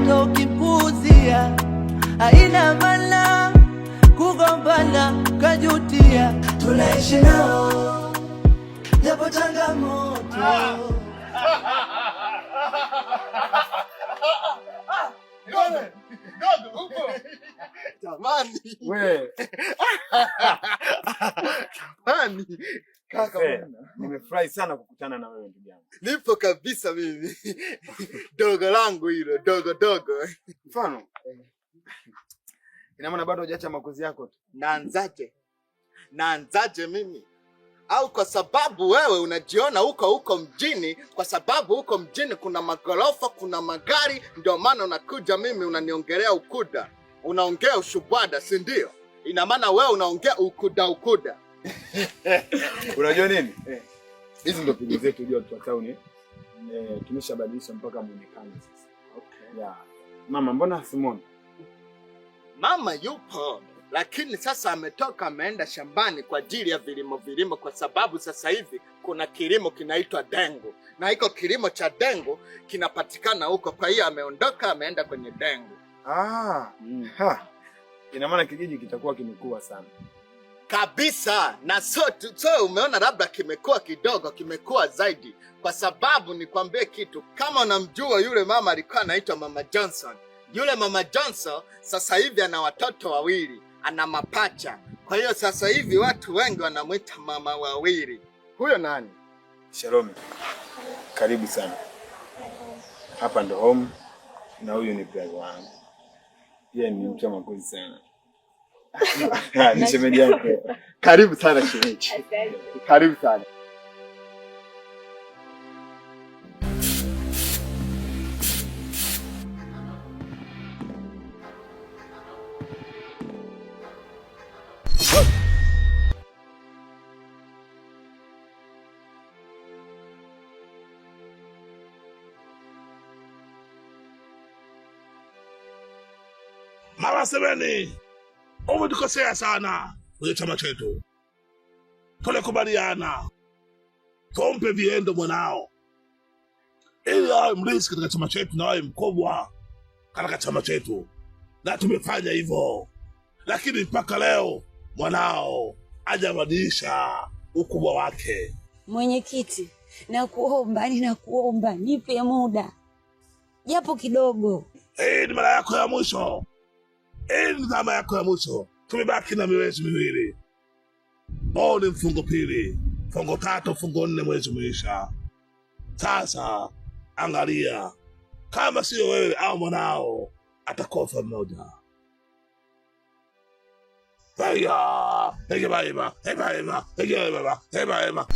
Hata ukipuuzia haina maana kugombana kajutia. Tunaishi nao japo changamoto. Jamani. We. Jamani. Kaka bwana. Nimefurahi sana kukutana na wewe ndugu yangu. Nipo kabisa mimi. Dogo langu hilo, dogo dogo. Mfano. Ina maana bado hujaacha makozi yako tu. Naanzaje? Naanzaje mimi? Au kwa sababu wewe unajiona huko huko mjini, kwa sababu huko mjini kuna magorofa, kuna magari, ndio maana unakuja mimi unaniongelea ukuda. Unaongea ushubwada, si ndio? Ina maana wewe unaongea ukuda ukuda. Unajua nini? Hizi ndio pigo zetu jua watu wa town. Tumeshabadilisha mpaka muonekano sasa. Okay. Yeah. Mama, mbona simuoni? Mama yupo, lakini sasa ametoka ameenda shambani kwa ajili ya vilimo vilimo, kwa sababu sasa hivi kuna kilimo kinaitwa dengu, na iko kilimo cha dengu kinapatikana huko. Kwa hiyo ameondoka ameenda kwenye dengu. Ha. Ina maana kijiji kitakuwa kimekuwa sana kabisa. Na so umeona labda kimekuwa kidogo, kimekuwa zaidi, kwa sababu nikwambie kitu, kama unamjua yule mama alikuwa anaitwa Mama Johnson. Yule Mama Johnson sasa hivi ana watoto wawili, ana mapacha. Kwa hiyo sasa hivi watu wengi wanamuita mama wawili. Huyo nani? Shalom. Karibu sana. Hapa ndo home na huyu ni brother wangu. Yeye ni mtu wa makozi sana. Ni shemeji yako. Karibu sana shemeji. Karibu sana. Mama Seveni, umetukosea sana kwenye chama chetu. Tulikubaliana tumpe viendo mwanao ili awe mlisi katika chama chetu na awe mkubwa katika chama chetu, na tumefanya hivyo, lakini mpaka leo mwanao hajabadilisha ukubwa wake. Mwenyekiti, nakuomba, ninakuomba nipe muda japo kidogo. Hii ni mara yako ya mwisho. Hii ni dhama yako ya mwisho. Tumebaki na miezi miwili. Oh, ni mfungo pili, mfungo tatu, mfungo nne, mwezi umeisha. Sasa angalia, kama sio wewe au mwanao atakofa mmoja. Haya, heba heba, heba heba, heba heba, heba.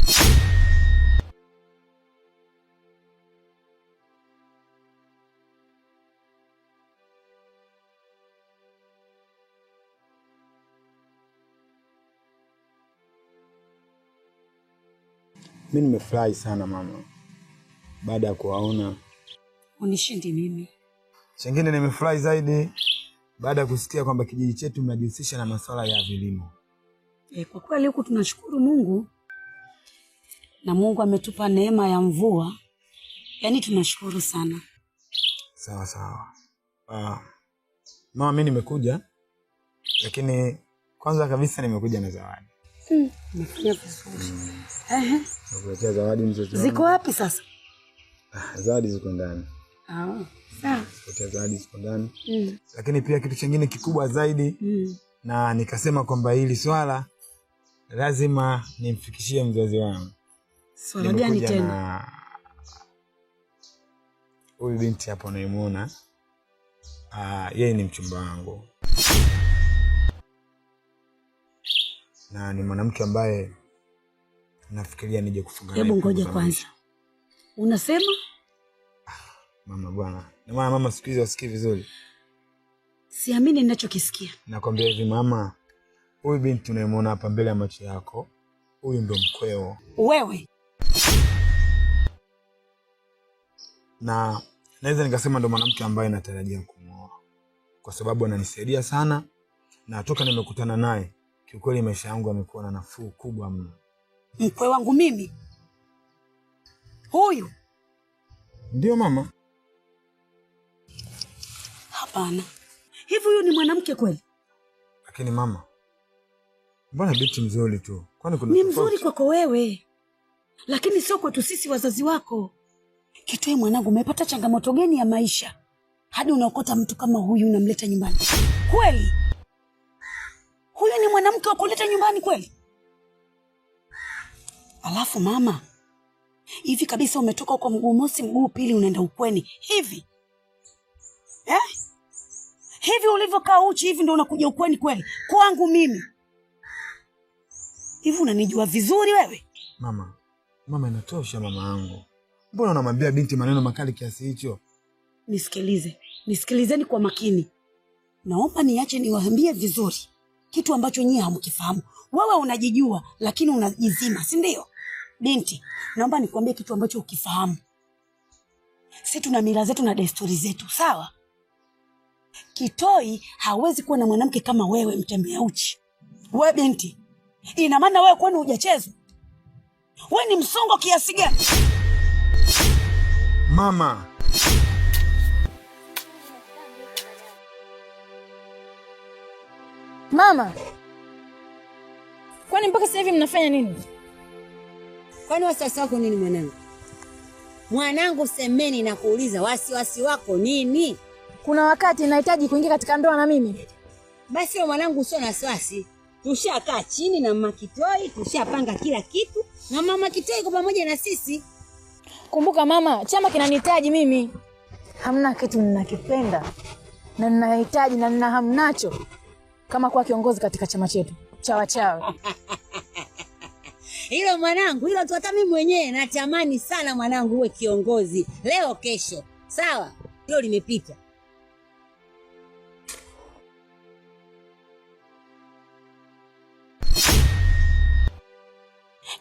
Mimi nimefurahi sana mama, baada ya kuwaona. Unishindi mimi. Chengine nimefurahi zaidi baada ya kusikia kwamba kijiji chetu mnajihusisha na masuala ya vilimo. Kwa kweli huku tunashukuru Mungu, na Mungu ametupa neema ya mvua. Yaani tunashukuru sana. Sawa sawa. Mama, mimi nimekuja, lakini kwanza kabisa nimekuja na zawadi. Nimefanya vizuri. Nakuletea zawadi mzazi wangu. Ziko wapi sasa? Zawadi ziko ndani. Sawa. Nakuletea zawadi ziko ndani. Lakini pia kitu kingine kikubwa zaidi, na nikasema kwamba hili swala lazima nimfikishie mzazi wangu. Swala gani tena? Huyu binti hapo unaimuona, yeye ni mchumba wangu. Na ni mwanamke ambaye nafikiria nije kufunga naye. Hebu ngoja kwanza. Unasema? Mama bwana. Na maana mama siku hizi wasikii vizuri. Siamini ninachokisikia. Nakwambia hivi mama, huyu binti unayemuona hapa mbele ya macho yako, huyu ndo mkweo. Wewe. Na naweza nikasema ndo mwanamke ambaye natarajia kumuoa, kwa sababu ananisaidia sana, na toka nimekutana naye kiukweli maisha yangu yamekuwa na nafuu kubwa mno. Mkwe wangu mimi? Huyu? Ndio mama. Hapana. Hivi huyu ni mwanamke kweli? Lakini mama, mbona binti mzuri tu? Kwani kuna Ni mzuri kwako wewe, lakini sio kwetu sisi wazazi wako. Kitoi mwanangu, umepata changamoto gani ya maisha hadi unaokota mtu kama huyu unamleta nyumbani? Kweli huyu ni mwanamke wa kuleta nyumbani kweli? Alafu mama, hivi kabisa umetoka huko mguu mosi mguu pili unaenda ukweni hivi eh? Hivi ulivyokaa uchi hivi ndio unakuja ukweni kweli kwangu mimi? Hivi unanijua vizuri wewe? Mama, mama inatosha mama yangu. Mbona unamwambia binti maneno makali kiasi hicho? Nisikilize, nisikilizeni kwa makini. Naomba niache niwaambie vizuri kitu ambacho nyie hamkifahamu. Wewe unajijua lakini unajizima, si ndio? Binti, naomba nikwambie kitu ambacho ukifahamu. Sisi tuna mila zetu na desturi zetu, sawa? Kitoi hawezi kuwa na mwanamke kama wewe mtembea uchi. Wewe binti, ina maana wewe kwani hujachezwa? Wewe ni msongo kiasi gani? Mama, Mama, kwani mpaka sasa hivi mnafanya nini? Kwani wasiwasi wako nini mwanangu? Mwanangu semeni na kuuliza wasiwasi wako nini? Kuna wakati nahitaji kuingia katika ndoa na mimi. Basi wewe mwanangu usio na wasiwasi. Tushakaa chini na mama Kitoi, tushapanga kila kitu na mama Kitoi kwa pamoja na sisi. Kumbuka mama, chama kinanihitaji mimi. Hamna kitu ninakipenda na ninahitaji na nina hamu nacho kama kuwa kiongozi katika chama chetu cha wachawi. Hilo mwanangu, hilo tu hata mimi mwenyewe natamani sana mwanangu uwe kiongozi leo kesho. Sawa? Hilo limepita.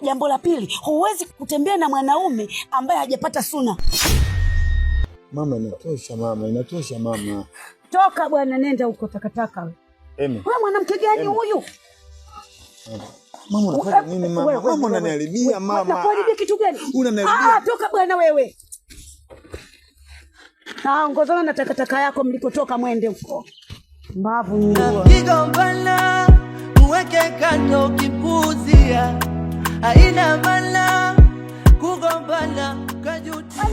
Jambo la pili, huwezi kutembea na mwanaume ambaye hajapata suna. Mama inatosha mama, inatosha mama. Toka bwana, nenda huko takataka wewe. Emi. Wewe mwanamke gani huyu? Mama unafanya nini mama? Mama unaniharibia mama. Nakuharibia kitu gani? Unaniharibia. Ah, toka bwana wewe. Naongozana na takataka yako mlikotoka, mwende huko. Mbavu nyingi. Kigombana muweke kando kipuzia, haina maana kugombana kajutia.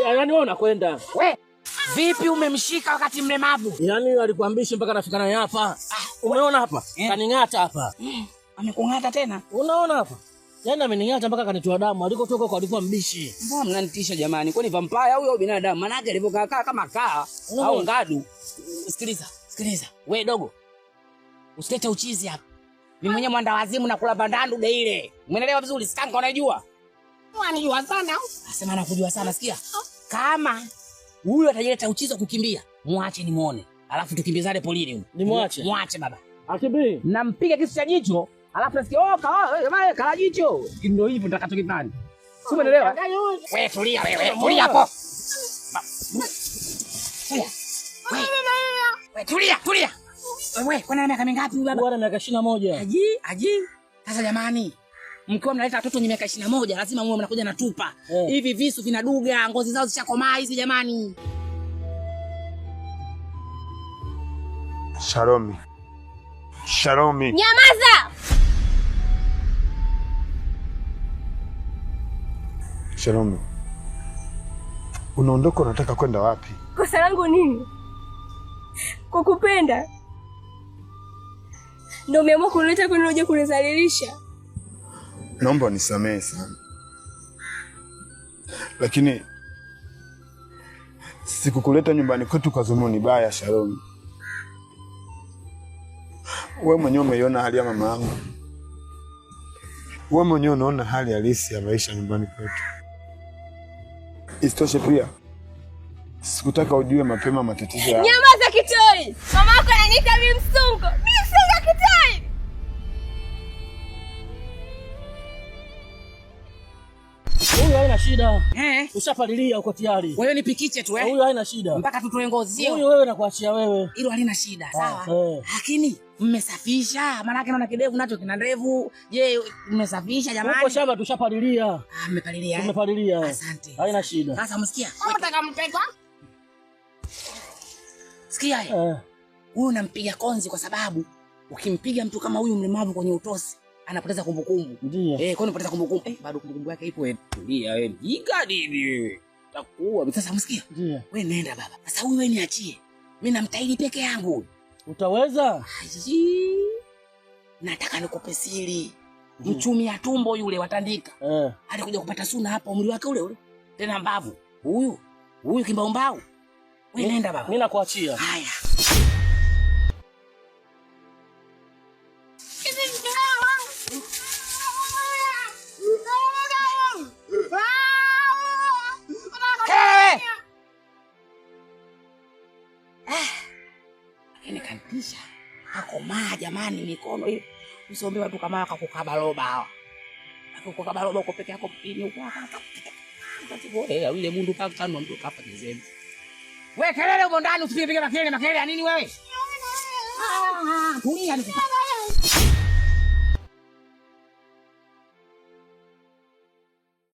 Yaani wewe unakwenda. We, vipi umemshika wakati mlemavu? Yaani alikuambishi mpaka nafika naye hapa. Umeona hapa? Kaning'ata hapa. Amekung'ata tena? Unaona hapa? Yaani amening'ata mpaka kanitoa damu. Alikotoka kwa alikuwa mbishi. Mbona mnanitisha jamani? Kwani vampire huyo au binadamu? Maana yake alivyokaa kaa kama kaa au ngadu. Sikiliza, sikiliza. We dogo, usilete uchizi hapa. Mimi mwenyewe mwanda wazimu na kula bandandu de ile. Umeelewa vizuri? Sikanka unajua. Unanijua sana. Nasema nakujua sana, sikia. Kama huyu atajileta uchizi wa kukimbia, muache nimuone. Alafu tukimbizane polini huko. Nimwache. Muache baba. Akimbii. Nampiga kisu cha jicho, alafu nasikia oh kawa kala jicho. Ndio hivyo nitakachokifanya. Si umeelewa? Wewe tulia wewe, tulia hapo. Tulia. Wewe tulia, tulia. Wewe kwani ana miaka mingapi huyu baba? Bwana miaka 21. Aji, aji. Sasa jamani, mkiwa mnaleta watoto wenye miaka 21 lazima muwe mnakuja na tupa. Hivi visu vinaduga, ngozi zao zishakomaa hizi jamani. Shalomi. Shalomi. Nyamaza! Shalomi. Unaondoka unataka kwenda wapi? Kosa langu nini? Kukupenda. Ndio umeamua kunileta kwenu uje kunizalilisha. Naomba unisamehe sana. Lakini sikukuleta nyumbani kwetu kwa dhumuni baya, Shalomi. Wewe mwenyewe umeiona hali ya mama yangu. Wewe mwenyewe unaona hali halisi ya maisha nyumbani kwetu. Isitoshe pia sikutaka ujue mapema matatizo yangu. Nyamaza Kitoi. Mama yako ananiita mimi msungo. Mimi msungo Kitoi. Huyu haina shida. Ushapalilia uko tayari. Kwa hiyo nipikiche tu Huyu haina shida. Mpaka tutoe ngozi. Huyu wewe nakuachia wewe. Hilo halina shida, sawa? Lakini mmesafisha, maana yake naona kidevu nacho kina ndevu. Je, mmesafisha jamani? Huko shamba tushapalilia. Ah, mmepalilia. Tumepalilia. Asante. Haina shida. Sasa msikia. Unataka mpekwa? Sikia ye. Huyu nampiga konzi kwa sababu ukimpiga mtu kama huyu mlemavu kwenye utosi anapoteza kumbukumbu. Ndio. Eh, kwani unapoteza kumbukumbu? Eh, bado kumbukumbu yake ipo wewe. Tulia wewe. Mjinga nini wewe? Takuua. Sasa msikia? Ndio. Wewe nenda baba. Sasa huyu wewe niachie. Mimi namtahiri peke yangu. Utaweza? Aji. Nataka nikupe siri. Mchumi ya tumbo yule watandika. Eh. Alikuja kupata suna hapa umri wake ule ule. Tena mbavu. Huyu huyu kimbaumbau. Wewe nenda baba. Mimi nakuachia. Haya. Kelele! Lakini kantisha. Kakomaa jamani mikono hiyo. Usiombe watu kama wakakukaba roba hawa. Akikukaba roba uko peke yako mjini huko. Eh, yule mundu paka kanwa mtu kafa kizembe. Wewe kelele huko ndani usipige pige makelele makelele ya nini wewe? Ah, tulia nikupa.